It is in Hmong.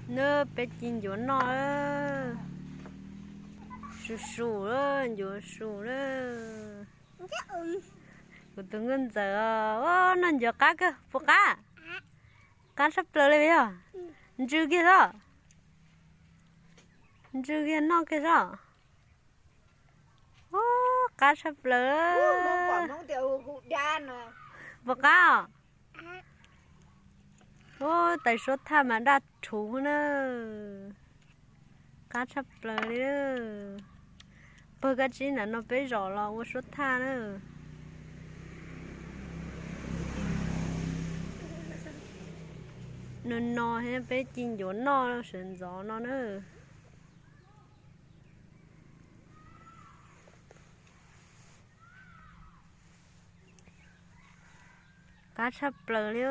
Nab, peb ci ncuav noj. Su su lawm, ncuav su lawm. Kuv tus nkauj ntxawm os, noj ncuav qab kawg puas qab? Qab tshaj plaws li yog. Ntsw kiag los. Ntsw kiag noj kiag zog. Ub, qab tshaj plaws. Puas qab os? Ub, tais suab thaj mas daj rhuv na. Qab tshaj plaws li. Pawg kab tsib nram no peb zom los ua suab thaj na. No no peb ci ncuav noj sawv ntxov no na. Qab tshaj plaws li.